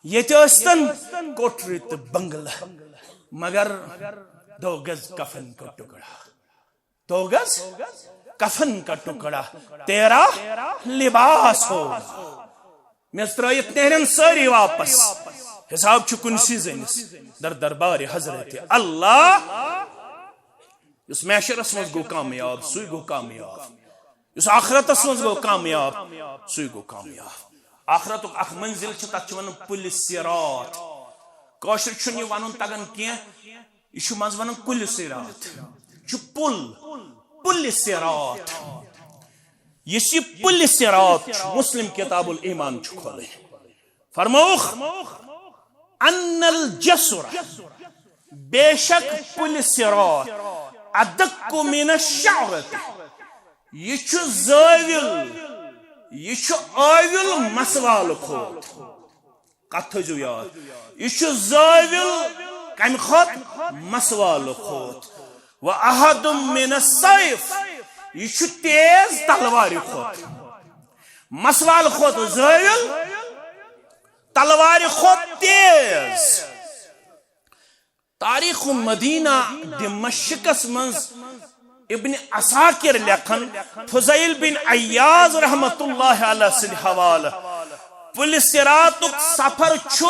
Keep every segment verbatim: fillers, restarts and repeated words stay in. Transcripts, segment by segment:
ییٚتہِ ٲسۍ تن کوٹھرِ تہٕ بنگلہٕ، مگر دو گز کفن کا ٹکڑا، دو گز کفن کا ٹکڑا، تیرا لباس ہوگا۔ مےٚ ترٲیِتھ نیرن سٲری واپس، حساب چھُ کُنسٕے زٔنِس، در دربارِ حضرت اللہ۔ یُس محشرس منٛز گوٚو کامیاب، سُے گوٚو کامیاب۔ یُس آخرتس منٛز گوٚو کامیاب، سُے گوٚو کامیاب۔ آخرتُک اکھ منزل چھُ، تتھ چھِ ونان پُلہِ صراط۔ کٲشرِ چھُنہٕ یہِ ونُن تگان کینٛہہ، یہِ چھُ منٛزٕ ونان کُلہِ صراط۔ یہِ چھُ پُل، پُلہِ صراط۔ یُس یہِ پُلہِ صراط چھُ، مسلم کتاب الایمان چھُ کھولٕنۍ۔ فرمووُکھ، ان الجسر، بے شک پُلہِ صراط، ادق من الشعرۃ، یہِ چھُ زٲویُل، یہِ چھُ ٲویُل مسوالہٕ کھۄتہٕ۔ کتھ تھٲیزیو یاد، یہِ چھُ زٲویُل کمہِ کھۄتہٕ؟ مسوالہٕ کھۄتہٕ۔ و احد من السیف، یہِ چھُ تیز تلوارِ کھۄتہٕ۔ مسوالہٕ کھۄتہٕ زٲویُل، تلوارِ کھۄتہٕ تیز۔ تاریخ مدینہ دمشقس منٛز ابن عساکر لیکھان، فضیل بن عیاض رحمت اللہ علیہ سٕنٛدِ حوالہٕ، پُلہِ صراطُک سفر چھُ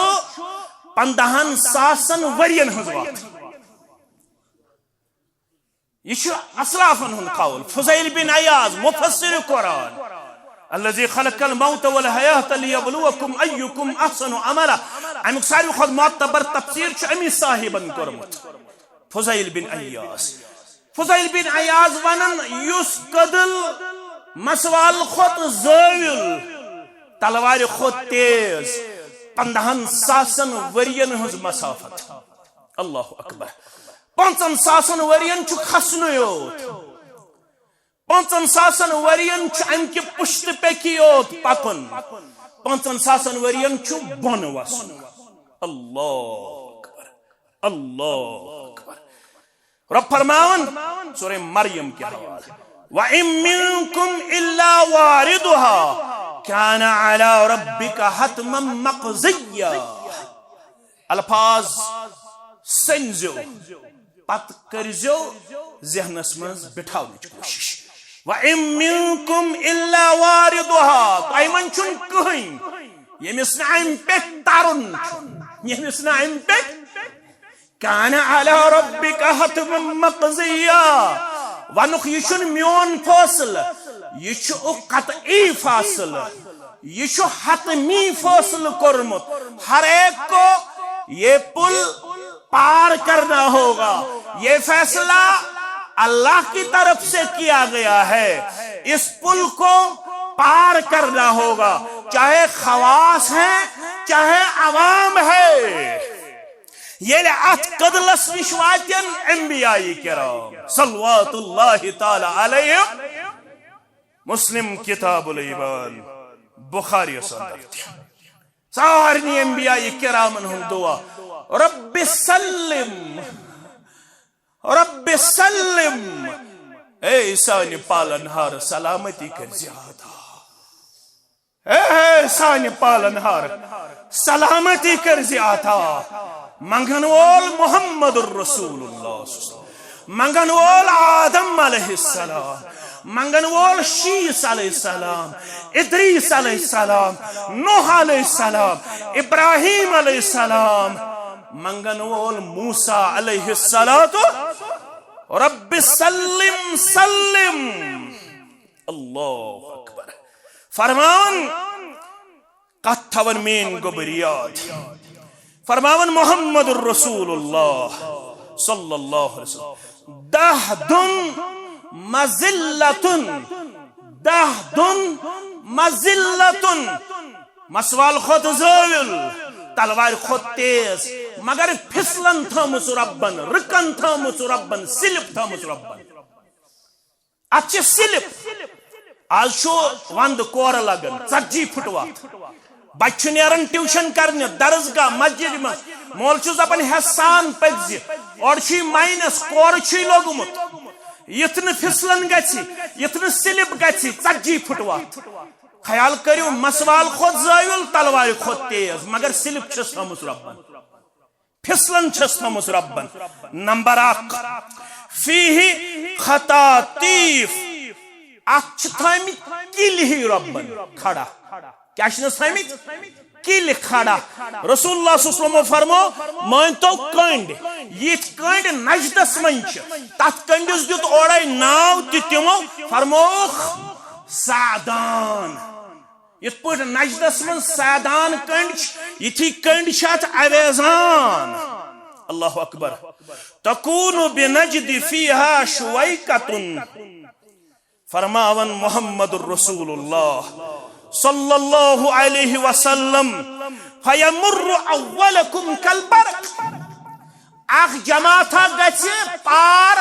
پندہن ساسن ؤرین ہٕنٛز وتھ۔ یہِ چھُ اسلافن ہُنٛد قول۔ فضیل بن عیاض، مفسر قرآن، الذي خلق الموت والحياة ليبلوكم أيكم أحسن عملا، امیُک ساروی کھۄتہٕ معتبر تفسیر چھُ امی صاحبن کوٚرمُت، فضیل بن عیاض۔ فضیل بن عیاض ونان، یُس کدل مسوال کھۄتہٕ زٲویُل، تلوارِ کھۄتہٕ تیز، پندہن ساسن ؤرین ہٕنٛز مسافت۔ اللہ اکبر۔ پانٛژن ساسن ؤرین چھُ کھسنُے یوت۔ پانٛژن ساسن ؤرین چھُ امہِ کہِ پُشتہٕ پیٚکہِ یوت پکُن۔ پانٛژن ساسن ؤرین چھُ بۄن وسُن۔ اللہ اکبر۔ اللہ اکبر۔ رب فرماوان سورہ مریم کہِ حوالہٕ، وَإِن مِّنكُمْ إِلَّا وَارِدُهَا كَانَ عَلَى رَبِّكَ حَتْمًا مَّقْضِيًّا۔ الفاظ سٔنزیو، پتہٕ کٔرزیو ذہنس منٛز بٹھاونٕچ کوٗشش۔ وَإِن مِّنكُمْ إِلَّا وَارِدُهَا، تۄہہِ منٛز چھُنہٕ کٕہٕنۍ ییٚمِس نہٕ امہِ پٮ۪ٹھ ترُن چھُ، ییٚمِس نہٕ امہِ پٮ۪ٹھ۔ كَانَ عَلَى رَبِّكَ حَتْمًا مَّقْضِيًّا۔ ونُکھ، یہِ چھُنہٕ میون فٲصلہٕ، یہِ چھُ قطعی فٲصلہٕ، یہِ چھُ حتمی فٲصلہٕ کوٚرمُت۔ ہر ایک کو یہ پل پار کرنا ہوگا۔ یہ فیصلہ اللہ کی طرف سے کیا گیا ہے۔ اس پل کو پار کرنا ہوگا، چاہے خواص ہیں، چاہے عوام ہے۔ ییٚلہِ اتھ کدلس نِش واتن انبیاء کرام صلوات اللہ تعالی علیہم، مسلم کتاب الایمان، بخاری یس اندر تہِ۔ سارنٕے انبیاء کرامن ہُنٛد دعا، رب سلم، رب سلم، اے سانہِ پالن ہار، سلامتی کٔرزِ عطا۔ اے سانہِ پالن ہار، سلامتی کٔرزِ عطا۔ منگن وول محمد الرسول اللہ، منگن وول آدم علیہ السلام، منگن وول شیس علیہ السلام، ادریس علیہ السلام، نوح علیہ السلام، ابراہیم علیہ السلام، منگن وول موسیٰ علیہ السلام۔ رب سلم سلم۔ اللہ اکبر۔ فرمان کتھ تھاون مین گوبر یاد۔ فرماون محمد الرسول اللہ صلی اللہ علیہ وسلم، دہ دن مذلتن، دہ دن مذلتن، مسوال کھۄتہٕ زٲویُل، تلوارِ کھۄتہٕ تیز، مگر پھسلن تھٲومٕژ رۄبن، رٕکن تھٲومٕژ رۄبن، سلپ تھٲومٕژ رۄبن۔ اتھ چھِ سلپ۔ آز چھُ ونٛدٕ کورٕ لگان، ژتجی پھٕٹ وتھ۔ بچہٕ چھُ نیران ٹیوشن کرنہِ، درسگاہ، مسجد منٛز۔ مول چھُ دپان، ہیسان پٔکۍ زِ، اورٕ چھُے ماینس، کورٕ چھُے لوٚگمُت۔ یُتھ نہٕ پھسلن گژھِ، یُتھ نہٕ سلپ گژھِ، ژتجی پھٕٹ وتھ۔ خیال کٔرِو، مسوال کھۄتہٕ زٲویُل، تلوارِ کھۄتہٕ تیز، مگر سِلپ چھس تھٲمٕژ رۄبن، پھسلن چھس تھٲمٕژ رۄبن۔ نمبر اکھ، فیہ خطاطیف، اتھ چھِ تھٲمٕتۍ کِلۍ ہی رۄبن کھڑا۔ کیٛاہ چھِنس تھٲمٕتۍ؟ کِلۍ کھڑا۔ رسول اللہ صلی اللہ علیہ وسلمو فرمو، مٲنۍ تو کٔنٛڈۍ، یِتھ کٔنٛڈۍ نجدس منٛز چھِ، تتھ کٔنٛڈِس دیُت اورے ناو تہِ تِمو، فرمووُکھ سعدان۔ یِتھ پٲٹھۍ نجدس منٛز سعدان کٔنٛڈۍ چھِ، یِتھی کٔنٛڈۍ چھِ اتھ اویزان۔ اللہ اکبر۔ تکون بنجد فیہا شویکۃ۔ فرماون محمد رسول اللہ صلی اللہ علیہ وسلم، فیمر اولکم کالبرق۔ اکھ جماعتھا گژھِ پار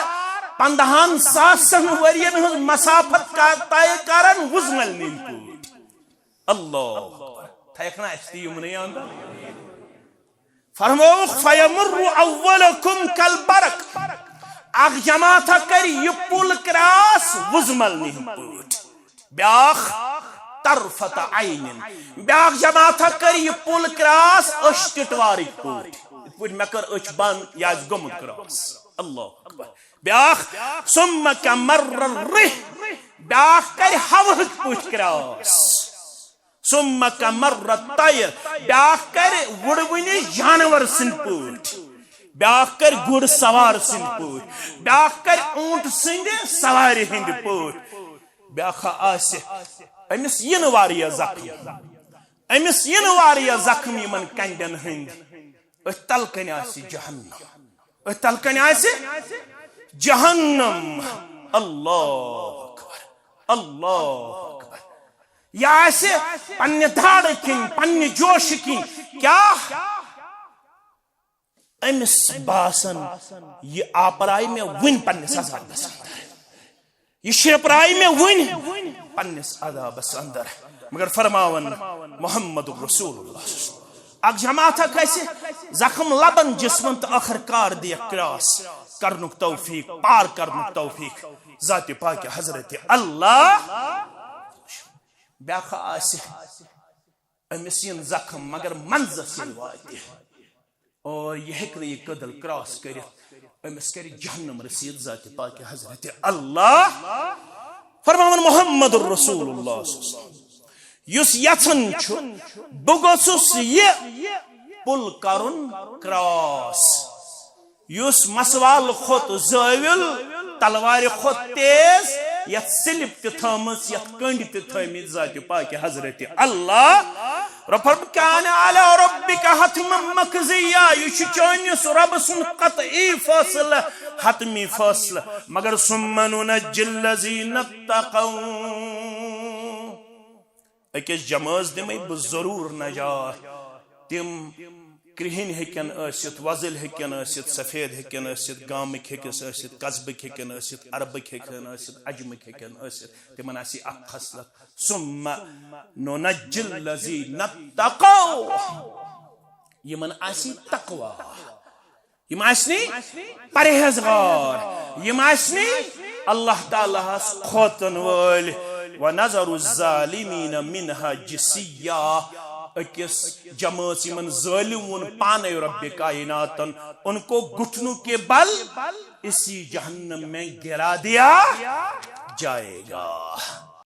پندہن ساسن ورین ہٕنٛز مسافت کا-، طے کرن وُزمل نِنٛدۍ پٲٹھۍ۔ اللہ اکبر۔ تھایکھ نا اَسہِ تہِ یِمنٕے اندر؟ فرمووُکھ، فیمر اولکم کالبرق۔ اکھ جماعتھا کرِ یہِ پُل کراس وُزمل نِنٛدۍ پٲٹھۍ۔ بیاکھ طرفت عین۔ بیاکھ جماعتھا کرِ یہِ پُل کراس أچھ ٹِٹوارٕکۍ پٲٹھۍ۔ یِتھ پٲٹھۍ مےٚ کٔر أچھ بنٛد، یہِ آسہِ گوٚمُت کراس۔ اللہ اکبر۔ بیاکھ، ثم کمر الرح۔ بیاکھ کرِ ہوہٕکۍ پٲٹھۍ کراس۔ ثم کمر الطیر۔ بیاکھ کرِ وُڑوٕنہِ جانور سٕنٛدۍ پٲٹھۍ۔ بیاکھ کرِ گُر سوار سٕنٛدۍ پٲٹھۍ۔ بیاکھ کرِ اوٗنٹ سٕنٛدِ سوارِ ہٕنٛدۍ پٲٹھۍ۔ بیاکھ آسہِ، أمِس یِنہٕ واریاہ زخم۔ أمِس یِنہٕ واریاہ زخم یِمن کَنڈٮ۪ن ہٕنٛدۍ۔ أتھۍ تل کنہِ آسہِ جہنم۔ أتھۍ تل کنہِ آسہِ جہنم۔ اللہ اکبر، اللہ اکبر۔ یہِ آسہِ پننہِ دھاڑٕ کِنۍ، پننہِ جوشہٕ کِنۍ۔ کیٛاہ؟ أمِس باسان، یہِ آپراے مےٚ وُنہِ پننِس عذابس اندر۔ یہِ شیپراے مےٚ وُنہِ پننِس عذابس اندر۔ مگر فرماون محمد رسول اللہ، اکھ جماعتھا کھسہِ زخم لبن جسمن تہٕ ٲخر کار دِیکھ کراس کرنُک توفیق، پار کرنُک توفیق ذاتِ پاکہِ حضرت اللہ۔ بیاکھ آسہِ أمِس یِن زخم مگر منزس ییٚلہِ واتہِ، اور یہِ ہیٚکہِ نہٕ یہِ کٔدٕل کراس کٔرِتھ، أمِس کَرِ جہنم رسیٖد ذاتِ پاکہِ حضرت اللہ۔ فرماوان محمد رسول اللہ صلی اللہ علیہ وسلم، یُس یژھان چھُ بہٕ گوٚژھُس یہِ پُل کرُن کراس، یُس مسوال کھۄتہٕ زٲویُل، تلوارِ کھۄتہٕ تیز، یتھ سِلپ تہِ تھٲومٕژ، یتھ کٔنڈۍ تہِ تھٲومٕتۍ ذاتِ پاکہِ حضرت اللہ۔ رفر کان علی ربک حتما مقضیہ، یہِ چھُ چٲنِس رۄبہٕ سُنٛد قطعی فٲصلہٕ، حتمی فٲصلہٕ۔ مگر ثم ننجی الذین اتقوا، أکِس جمٲژ دِمے بہٕ ضروٗر نجات۔ تِم کرٛہِنۍ ہیٚکن ٲسِتھ، وۄزٕلۍ ہیٚکن ٲسِتھ، سفید ہیٚکن ٲسِتھ، گامٕکۍ ہیٚکس ٲسِتھ، قصبٕکۍ ہیٚکن ٲسِتھ، عربٕکۍ ہیٚکن ٲسِتھ، عجمٕکۍ ہیٚکن ٲسِتھ۔ تِمن آسہِ اکھ خصلت، ثم ننجی الذین اتقوا۔ یِمن آسہِ تقوا۔ یِم آسنی پرہیزگار، یِم آسنی اللہ تعالیٰ ہس کھوژن وٲلۍ۔ ونذر الظالمین منها جثیا، أکِس جمٲژ یِمن ظٲلِم ووٚن پانے رب کائناتن، ان کو گھٹنوں کے بل اسی جہنم میں گرا دیا جائے گا۔